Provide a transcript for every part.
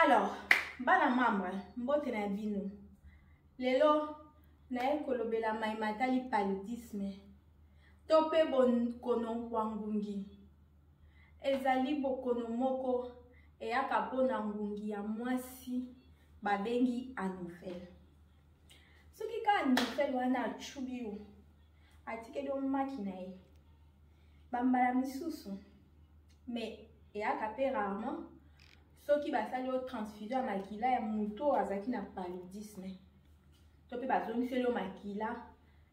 Alors, bana membre, mbote na bino. Lelo naye kolobela mai matali paludisme to mpe bokono bwa ngungi. Ezali bokono moko eyaka mpo na ngungi ya mwasi babengi anophèle. Soki kaka anophèle wana acubi yo, atikeli yo maki na ye. Bambala misusu, mais eyaka mpe rarement soki basali yo transfusion ya makila ya moto oyo azalaki na paludisme to mpe bazongiseli yo makila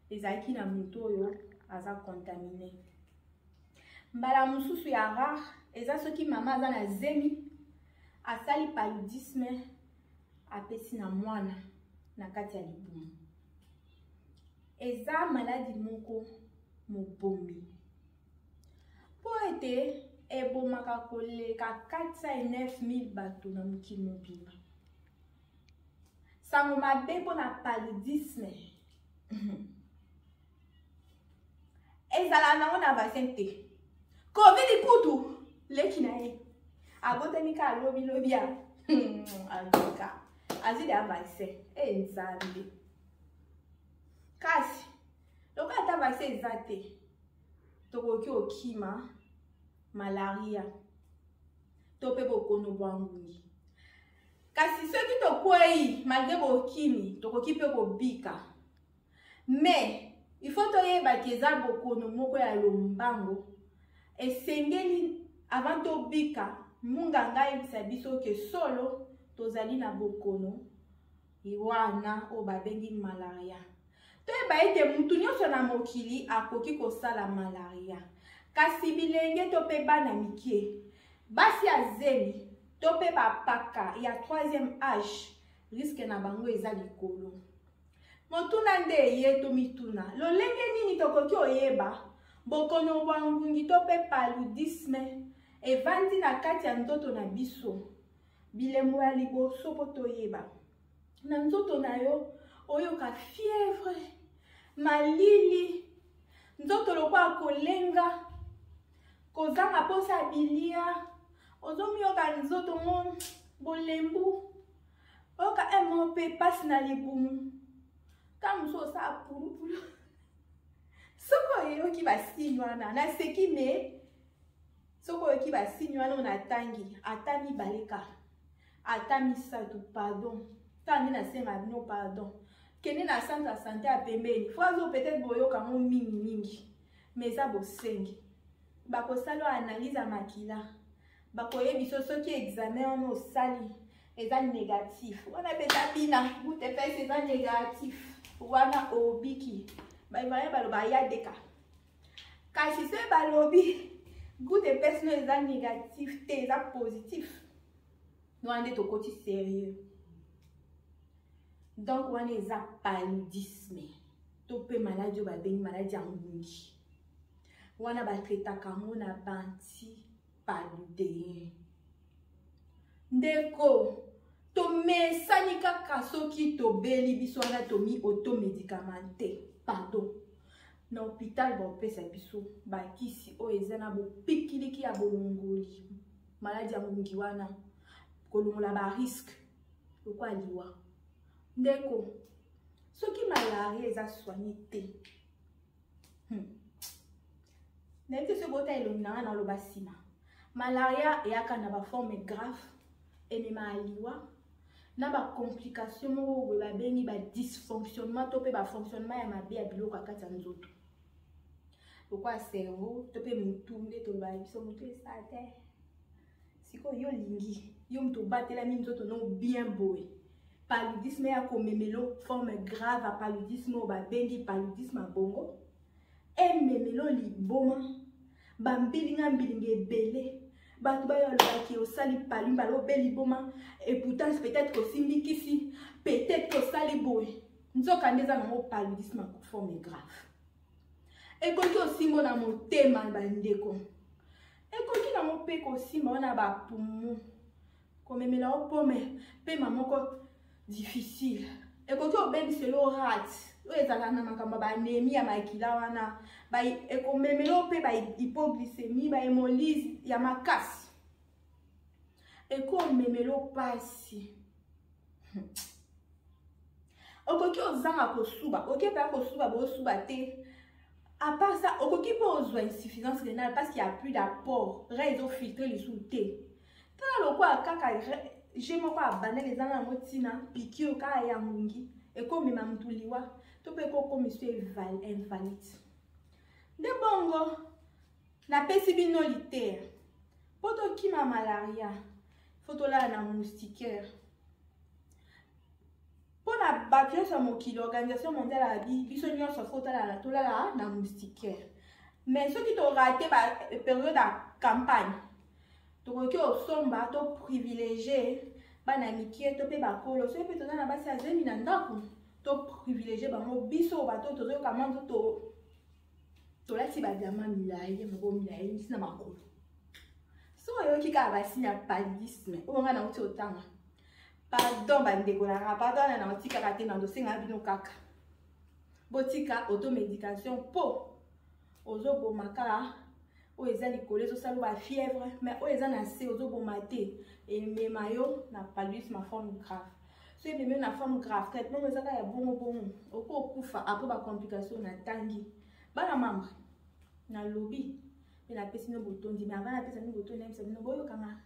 ezalaki na moto oyo aza contamine. Mbala mosusu ya rare eza soki mama aza na zemi asali paludisme apesi na mwana na kati ya libumu. Eza maladi moko mobomi mpo ete ebomaka koleka 409 000 bato na mokili mobimba. Sango mabe mpo na paludisme ezala nango na vaccin te. Covid kutu leki na ye abotami ka lobi lobi ya azoka azwi ya vaccin e Nzambe. Kasi lokola ata vaccin eza te, tokoki okima malaria to mpe bokono bwa ngungi. Kasi soki tokwei malgre bokimi, tokoki mpe kobika. Mais il faut toyeba ke eza bokono moko ya lombango. Esengeli avant tobika, munganga ayebisa biso ke solo tozali na bokono wana oyo babengi malaria. Toyeba ete mutu nyonso na mokili akoki kosala malaria, kasi bilenge to mpe bana mike, basi ya zemi to mpe bapaka ya 3e âge, risque na bango eza likolo. Motuna nde eye tomituna, lolenge nini tokoki oyeba bokono bwa ngungi to mpe paludisme evandi na kati ya nzoto na biso? Bilembo ya liboso mpo toyeba na nzoto na yo, oyoka fièvre, malili, nzoto lokola kolenga, kozanga mposa ya bilia, ozomiyoka nzoto mo bolembu, oyoka un mpe mpasi na libumu, ntango mosusu osala pulupulu. Soki oyoki basigne wana, naseki, me soki oyoki basigne wana oyo natangi, ata mibale kaka, ata misato, pardon, tala nde nasenga bino pardon, kende na centre ya santé ya pembeni. Phrase oyo peut-être boyoka yango mingi mingi, mais eza bosengi. Bakosala analyse ya makila, bakoyebi so soki examen wana osali eza négatif, wana mpe eza bina goutte épaisse eza négatif, wana obiki. Baivoirien baloba ya deka. Kasi soki balobi goutte épaisse no eza négatif te, eza positif, wana nde tokoti sérieux. Donc wana eza paludisme to mpe maladi oyo babengi maladi ya ngungi. Wana batraitaka yango na banti paludéen. Ndeko, tomesani kaka soki tobeli biso wana tomi automedicamente. Pardon, na hôpital baopesa biso bakisi oyo eza na bopikiliki ya bolongoli maladi ya ngungi wana, kolongola barisque lokola liwa. Ndeko, soki malaria eza soigne te, nayebi te soki bota elongi na nga naloba nsima. Malaria eyaka na baforme grave, ememaka liwa na bacomplication moko boye babengi badysfonctionnement to mpe bafonctionnement ya mabe ya biloko ya kati ya nzoto, lokola cerveau to mpe motu. Nde tolobaka biso motu esala te. Sikoyo yo olingi yo moto obatelami nzoto no bien boye, paludisme ya komemelo forme grave ya paludisme oyo babengi paludisme ya bongo, ememelo liboma, bambilinga mbilinga ebele. Bato bayo alobaki osali palu mbala obe liboma, et pourtant peut-être osimbi kisi, peut-être osali boye, nzoka nde eza nango paludisme ya forme grave. Ekoki osimbo na motema, bandeko, ekoki nango mpe kosimba wana bapumu, komemela yo pome pema moko difficile, ekoki obebisela yo rate oyo ezalaka na makambo ya baanemi ya makila wana, ekomemela yo mpe bahypoglycémie, bahémolyse ya makasi. Ekomemelo pasi. Okoki ozanga kosuba, oke mpe kosuba bosuba te. À part ça, okoki mpe ozwa insuffisance rénale parce qu'il y a plus d'apport, rein ezofiltre lisusu te. Tala lokola kaka je moko ya banal ezanga yango ntina, piqûre kaka ya ngungi ekomema motu liwa to mpe ekokomisa invalide. Nde bongo napesi bino liteya mpo tokima malaria, fo tolala na moustiquaire. Mpo na bato nyonso ya mokili, Organisation mondiale ya biso nyonso fo tolala na moustiquaire. Mais soki torate ba période ya campagne, tokoki osomba to privilégie bana mike to mpe bakolo. Soki mpe toza na basi ya zemi na ndako, to privilégie bango. Biso bato tozoyoka mwa nzoto, tolati badiama milai moko milai misi na makolo. So oyoki kaka basigne ya paludisme oyo ngai nauti otanga, pardon bandeko na nga, pardon wana nauti kaka te, na ndosenga bino kaka botika automédication mpo ozoboma kaka oyo eza likolo, ezosala ba fièvre, mais oyo eza na se ozoboma te, emema yo na paludisme ya forme grave. So ememi yo na forme grave, traitement eza kaka ya bongo bongo, okokufa après bacomplication. Natangi bana membre, nalobi mpe napesi bino botondi, mais avant napesa bino botondi, nayebisa bino boyokanga,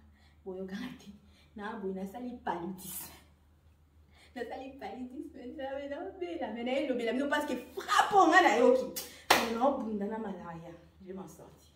boyokanga te na boye. Nasali paludisme, nasali paludisme, nabela, mais nayelobela bino parce que frappe nga nayoki, naobunda na malaria, je m'en sortir.